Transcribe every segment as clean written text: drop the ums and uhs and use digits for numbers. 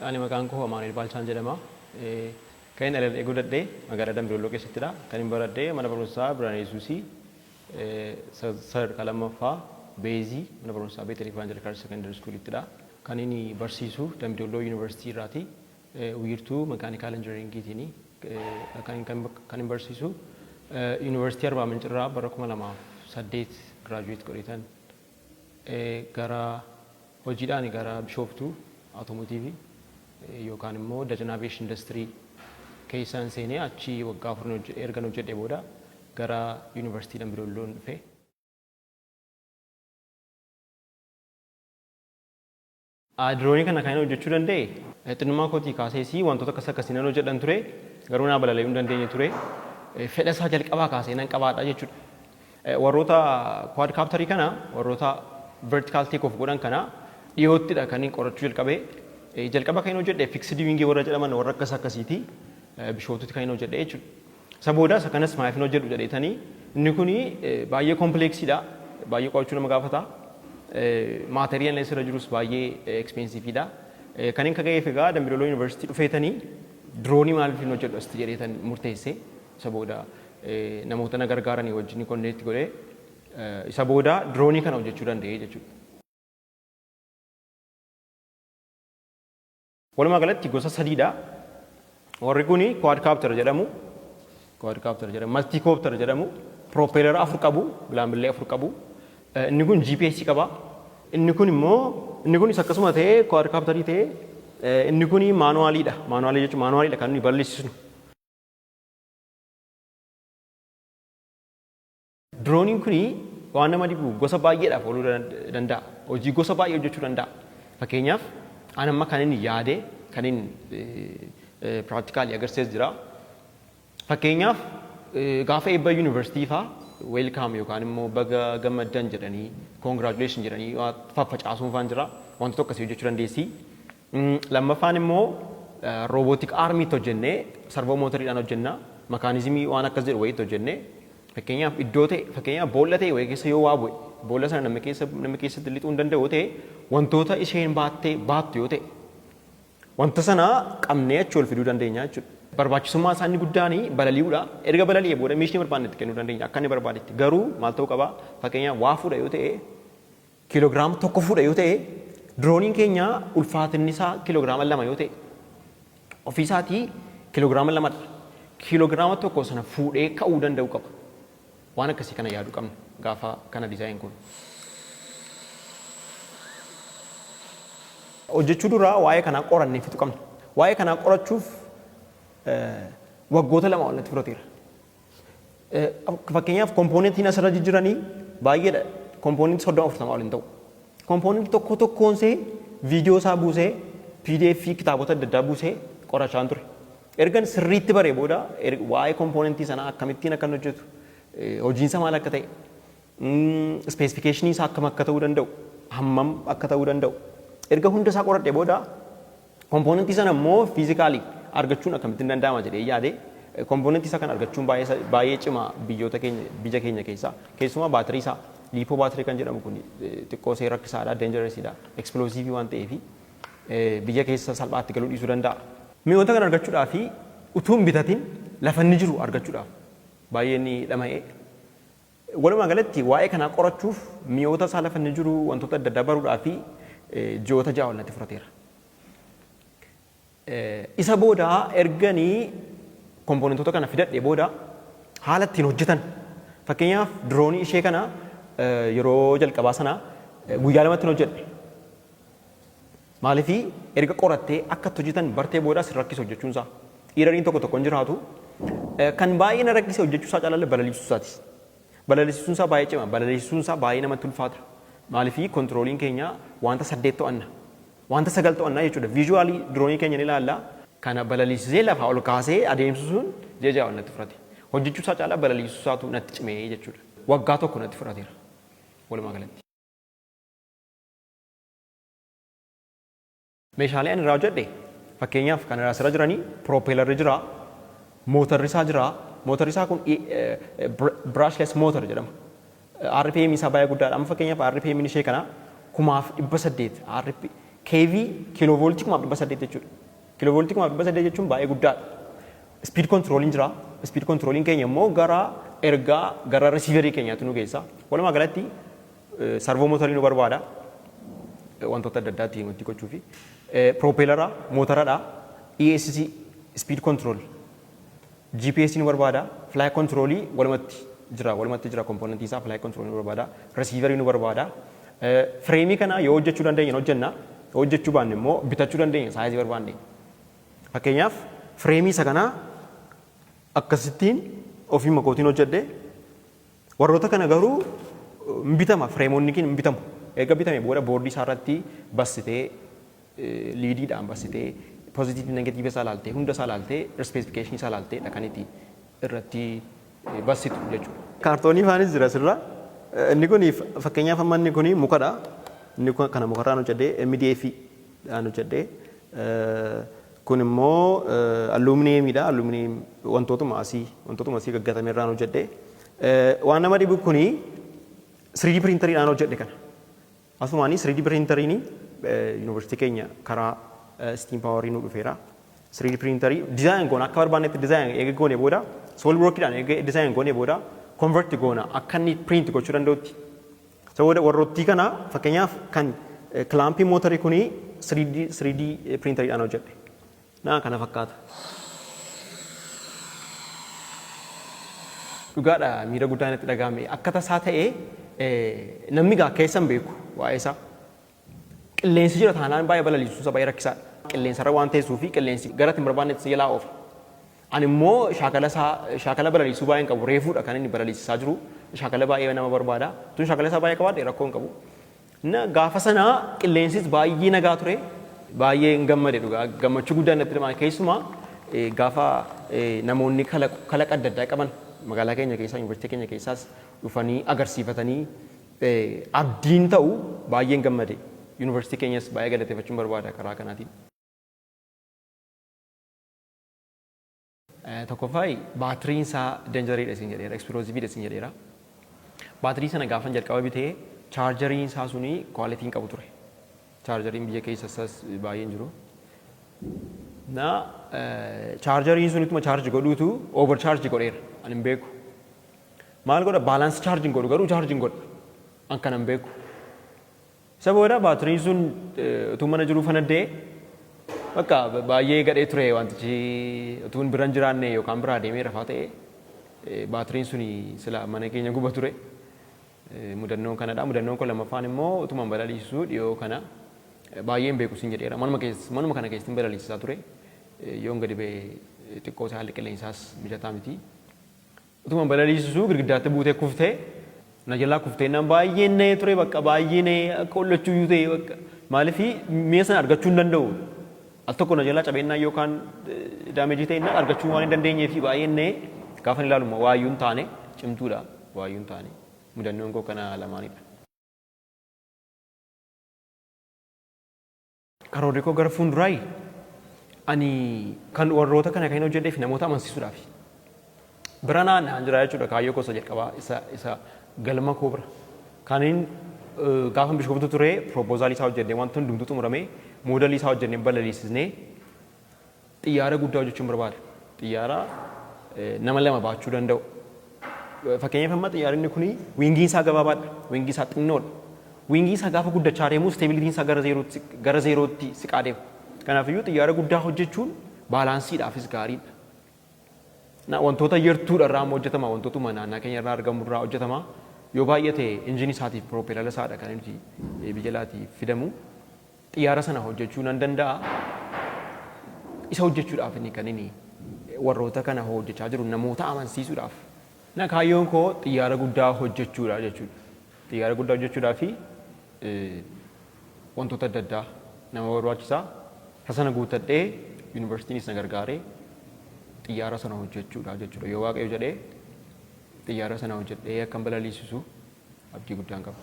Ani maqaan koo Amaanu'el Baalchaan jedhama. Kan inni dhaladhee guddadhe magaalaa Dambi Dolloo keessattidha. Kan inni baradhe mana barumsaa Birhaana Yesuusii sadarkaa lammaffaa Beezii mana barumsaa Beetel Ivaanjelikaal Sekondary Schoolittidha. Kan inni barsiisu Dambi Dolloo Yuunivarsiitii irraati. Wiirtuu Mechanical Engineeringiitiin kan inni barsiisu. Yuunivarsiitii Arbaa Mincirraa bara 2008 graduate godhetan gara hojiidhaan gara Bishooftuu Automotive yookaan immoo Dajan Aviation Industry keessaan seenee achii waggaa 4 ergan hojjedhee booda gara Yuunivarsiitii Dambi Dolloon dhufe. Diroonii kana kan inni hojjechuu danda'e xinnummaa kootii kaasees wantoota akkas akkasii nan hojjedhan ture, garuu naa balali'uu hin dandeenye ture. Fedha isaa jalqabaa kaasee nan qabaadha jechuudha. Warroota quadcopterii kana, warroota vertical take off godhan kana dhiyoottidha kan inni qorachuu jalqabe. Jalqaba kan inni hojjedhe fixed wing warra jedhaman warra akkas akkasiiti. Bishooftuutti kan inni hojjedhe jechuudha. Isa booda isa kanas maaliif hin hojjedhu jedheetanii, inni kuni baay'ee complexiidha. Baay'ee qo'achuu nama gaafata. Maateriyaalli asirra jirus baay'ee expensiveidha. Kan inni ka'eef egaa Dambi Dolloo Yuunivarsiitii dhufeetanii diroonii maaliif hin hojjedhu asitti jedheetan murteesse. Isa booda namoota na gargaaranii wajjin connect godhee isa booda diroonii kana hojjechuu danda'e jechuudha. Walumaa galatti gosa sadiidha. Warri kuni quadcopter jedhamu. Quadcopter jedhamu. Multicopter jedhamu. Propeller 4 qabu. Bilaambillee 4 qabu. Inni kun GPS qaba. Inni kun immoo, inni kunis akkasuma ta'ee quadcopterii ta'ee, inni kun maanuwaaliidha. Maanuwaalii jechuun maanuwaaliidha kan nuyi balleessisnu. Dirooniin kun waan nama dhibu gosa baay'eedhaaf ooluu danda'a. Hojii gosa baay'ee hojjechuu danda'a. Fakkeenyaaf, an amma kan inni yaade, kan inni practically agarsiises jira. Fakkeenyaaf, gaafa eebba yuunivarsiitii fa'aa welcome yookaan immoo baga gammaddan jedhanii, congratulation jedhanii faffacaasuun fa'aan jira. Wantoota akkasii hojjechuu dandeessi. Lammaffaan immoo robotic armiitti hojjennee servo motoriidhaan hojjenna. Makaanizimii waan akkas jedhu wayiitti hojjennee, fakkeenyaaf iddoo ta'e, fakkeenyaaf boolla ta'e wayii keessa yoo waa bu'e, boolla sana namni keessatti lixuu hin danda'u ta'e, wantoota isheen baattee baattu yoo ta'e, wanta sana qabnee achi ol fiduu dandeenya jechuudha. Barbaachisummaa isaa inni guddaan balali'uudha. Erga balali'ee booda meeshni barbaanne itti kennuu dandeenya akka inni barbaadetti. Garuu maal ta'uu qaba? Fakkeenyaaf waa fuudha yoo ta'e, kiiloogiraama 1 fuudha yoo ta'e, dirooniin keenya ulfaatinni isaa kiiloogiraama 2 yoo ta'e, ofiisaatii kiiloogiraama 2dha. Kiiloogiraama 1 sana fuudhee ka'uu danda'u qaba. Waan akkasii kana yaaduu qabna gaafa kana dizaayin goonu. Hojjechuu dura waa'ee kanaa qorannee fixuu qabna. Waa'ee kanaa qorachuuf waggoota 2 ol natti fudhateera. Fakkeenyaaf kompoonentiin asirra jijjiiranii baay'eedha. Kompoonentii 30 40 ol hin ta'u. Kompoonentii tokko tokkoon see viidiyoo isaa buusee, PDF kitaabota adda addaa buusee qorachaan ture. Ergan sirriitti baree booda, waa'ee kompoonentii sanaa akkamittiin akka inni hojjetu, hojiinsa maal akka ta'e, ispeesifikeeshinii isaa akkam akka ta'uu danda'u, hammam akka ta'uu danda'u, erga hunda isaa qoradhee booda kompoonentii sana immoo fiizikaalii argachuun akkamittiin danda'ama jedhee yaade. Kompoonentii isaa kan argachuun baay'ee cima biyyoota keenya, biyya keenya keessaa. Keessumaa baatirii isaa, LiPo baatirii kan jedhamu kun xiqqoo see rakkisaadha, dangerousidha, explosive waan ta'eef biyya keessa salphaatti galuu dhiisuu danda'a. Mi'oota kana argachuudhaaf utuu hin bitatin lafa inni jiru argachuudhaaf baay'ee ni dhama'e. Walumaa galatti waa'ee kanaa qorachuuf, mi'oota isaa lafa inni jiru, wantoota adda addaa baruudhaaf ji'oota 6 ol natti fudhateera. Isa booda erganii kompoonentoota kana fidadhee booda haala ittiin hojjetan, fakkeenyaaf diroonii ishee kana yeroo jalqabaa sana guyyaa 2tti hojjedhe. Maaliif? Erga qorattee akka itti hojjetan bartee booda sin rakkisu hojjechuun isaa. Erroriin tokko tokko hin jiraatu. Kan baay'ee na rakkise hojjechuu isaa caalaa balaliisuu isaati. Balaliisuun isaa baay'ee cima. Balaliisuun isaa baay'ee namatti ulfaata. Maaliif? Kontirooliin keenya wanta 8 to'anna. Wanta 9 to'annaa jechuudha. Viizuwaalii diroonii keenya ni ilaalla. Kana balaliisisee lafaa ol kaasee adeemsisuun ji'a 6 ol natti fudhate. Hojjechuu isaa caalaa balaliisuu isaatu natti cimee jechuudha. Waggaa 1 natti fudhateera walumaa galatti. Meeshaalee ani irraa hojjedhe, fakkeenyaaf kan asirra jiranii, piroopeelarri jira, mootarri isaa jira. Mootarri isaa kun brushless motor jedhama. RPM isaa baay'ee guddaadha. Amma fakkeenyaaf RPM ishee kana 1800 RP KV kiiloovooltii 1800 jechuudha. Kiiloovooltii 1800 jechuun baay'ee guddaadha. Speed controlling jira. Speed controlling keenya immoo gara ergaa gara receiverii keenyaatti nu geessa. Walumaa galatti servo motorii nu barbaada. Wantoota adda addaatti wanti gochuufi. Propellera, mootoradha. ESC speed control. GPS nu barbaada. Flight controlii walumatti jira. Walumatti jira componentii isaa flight control nu barbaada. Receiverii nu barbaada. Frameii kana yoo hojjechuu dandeenya hojjenna. Yoo hojjechuu baanne immoo bitachuu dandeenya sizeii barbaanne. Fakkeenyaaf, frameii isa kanaa akkasittiin ofii makootiin hojjedhe. Warroota kana garuu hin bitama, frameonni kun hin bitamu. Erga bitame booda boardii isaa irratti bassitee, leadiidhaan bassitee, positiveii negativeii isaa ilaaltee, hunda isaa ilaaltee, specificationii isaa ilaaltee kan itti irratti bassitu jechuudha. Kaartoonii faanis jira asirra. Inni kun fakkeenyaaf amma inni kun mukadha. Inni kun kana mukarraan hojjedhee, MDF dhaan hojjedhee. Kun immoo aluminiyemiidha. Aluminiyem wantootuma asii gaggatame irraan hojjedhee. Waan nama dhibu kuni 3D printeriidhaan hojjedhe kana. Asumaanii 3D printeriin yuunivarsiitii keenya karaa steam powerii nu dhufeera. 3D printerii design goona, akka barbaannetti design eega goone booda, SolidWorksiidhaan eega design goone booda, convert goona akka inni print gochuu danda'utti. Isa booda warroottii kana, fakkeenyaaf kan clampii mootarii kuni 3D printeriidhaan hojjedhe. Naa kana fakkaata. Dhugaadha, miira guddaan itti dhagahame. Akka tasaa ta'ee namni gaa keessa hin beeku waa'ee isaa. Qilleensi jira taanaan baay'ee balaliisuun isaa baay'ee rakkisaadha. Qilleensarra waan teessuu fi qilleensi gara itti hin barbaannetti si jalaa oofa. Ani immoo shaakala isaa, shaakala balaliisuu baay'ee hin qabu. Reefuudha kan inni balaliisisaa jiru. Shaakala baay'ee nama barbaada. Tun shaakala isaa baay'ee qabaadhe rakkoo hin qabu. Na gaafa sana qilleensis baay'ee nagaa ture. Baay'ee hin gammade dhugaa. Gammachuu guddaan natti dhagahame. Keessumaa gaafa namoonni kalaqa adda addaa qaban magaalaa keenya keessaa, yuunivarsiitii keenya keessaas dhufanii agarsiifatanii abdiin ta'u baay'een gammade. Yuunivarsiitii keenyas baay'ee galateeffachuun barbaada karaa kanaatiin. Tokkoffaa, baatiriin isaa dangeriidha isin jedheera, explosiveiidha isin jedheera. Baatirii sana gaafan jalqaba bitee chargeriin isaa suni quality hin qabu ture. Chargeriin biyya keessa isaas baay'een jiru. Na chargeriin sun ittuma charge godhuutu over charge godheera. Ani hin beeku. Maal godha, balance charge hin godhu, garuu charge hin godha. An kana hin beeku. Isa booda baatiriin sun utuu mana jiruu fanaddee, bakka baay'ee gadhee ture wantichi. Utuu hin bira hin jiraanne yookaan biraa deemee rafaa ta'e, baatiriin suni sila mana keenya guba ture. Mudannoon kanadha. Mudannoon kun lammaffaan immoo utuma balaliisuu dhiyoo kana, baay'ee hin beeku siin jedheera. Manuma keessa, manuma kana keessatti balaliisisaa ture. Yoon gadi ba'e xiqqoo isaa haalli qilleensaas mijataa miti. Utuma balaliisisuu girgiddaatti buutee kuftee, na jalaa kuftee naan baay'ee na'ee ture, bakka baay'ee na'ee akka hollachuu iyyuu ta'e, bakka maaliif mi'a sana argachuu hin danda'u. Al tokko na jalaa cabeennaa yookaan damageii ta'e argachuu waan hin dandeenyee fi baay'ee na'ee. Gaafa ilaalu waayyuu hin taane, cimtuudha, waayyuu hin taane. Mudannoon koo kana lamaanidha. Karoorri koo gara fuulduraayi ani kan warroota kana kan hin hojjedheef namoota amansiisuudhaafi. Bira naanna'aan jira jechuudha kaayyoo gosa jalqabaa isa galma koo bira. Kaniin gaafa Bishooftuu ture proposalii isaa hojjennee, wanta hundumtuu xumuramee, modelii isaa hojjennee, balaliisisnee, xiyyaara guddaa hojjechuun barbaada. Xiyyaara nama lama baachuu danda'u. Fakkeenyaaf, amma xiyyaarri kuni wingiin isaa gabaabaadha. Wingii isaa xinnoodha. Wingii isaa gaafa guddachaa deemu stabilityn isaa gara zerootti siqaa deema. Kanaafiyyuu xiyyaara guddaa hojjechuun balanceiidhaafis gaariidha. Na wantoota yartuudha irraa immoo hojjetama, wantootuma naannaa keenya irraa argamu irraa hojjetama. Yoo baay'ate injiinii isaatiif propellera isaadha kan nuti biyya alaatii fidamu. Xiyyaara sana hojjechuu nan danda'a. Isa hojjechuudhaaf inni kan inni warroota kana hojjechaa jiru namoota amansiisuudhaaf. Na kaayyoon koo xiyyaara guddaa hojjechuudha jechuudha. Xiyyaara guddaa hojjechuudhaa fi wantoota adda addaa nama barbaachisaa. Isa sana guuttadhee, yuunivarsiitiinis na gargaaree, xiyyaara sana hojjechuudha jechuudha. Yoo Waaqayyo jedhee xiyyaara sana hojjedhee akkan balaliisisu abdii guddaan qaba.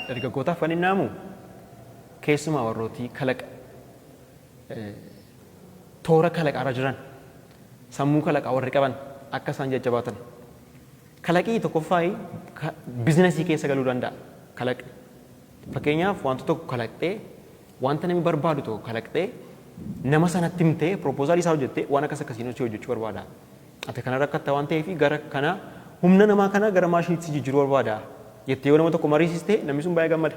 Dargaggootaaf kan inni naamu, keessumaa warrootii kalaqa toora kalaqaarra jiran, sammuu kalaqaa warri qaban akka isaan jajjabaatan. Kalaqii tokkoffaa businessii keessa galuu danda'a. Kalaqni. Fakkeenyaaf, wanta tokko kalaqxee, wanta namni barbaadu tokko kalaqxee, nama sanatti himtee, proposalii isaa hojjettee, waan akkas akkasiin hojii hojjechuu barbaada. Ati kana rakkatta waan ta'eef, gara kana humna namaa kana gara maashiniitti jijjiiruu barbaada jettee yoo nama tokko mariisiste, namni sun baay'ee gammada.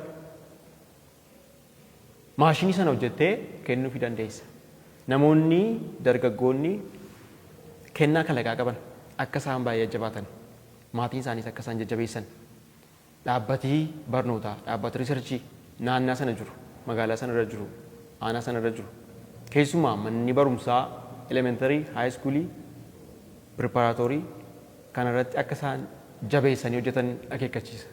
Maashinii sana hojjettee kennuufii dandeessa. Namoonni dargaggoonni kennaa kalaqaa qaban akka isaan baay'ee jajjabaatan, maatiin isaaniis akka isaan jajjabeessan, dhaabbatii barnootaa, dhaabbata researchii naannaa sana jiru, magaalaa sana irra jiru, aanaa sana irra jiru, keessumaa manni barumsaa elementary, high schoolii, preparatory kanarratti akka isaan jabeessanii hojjetan akeekkachiisa.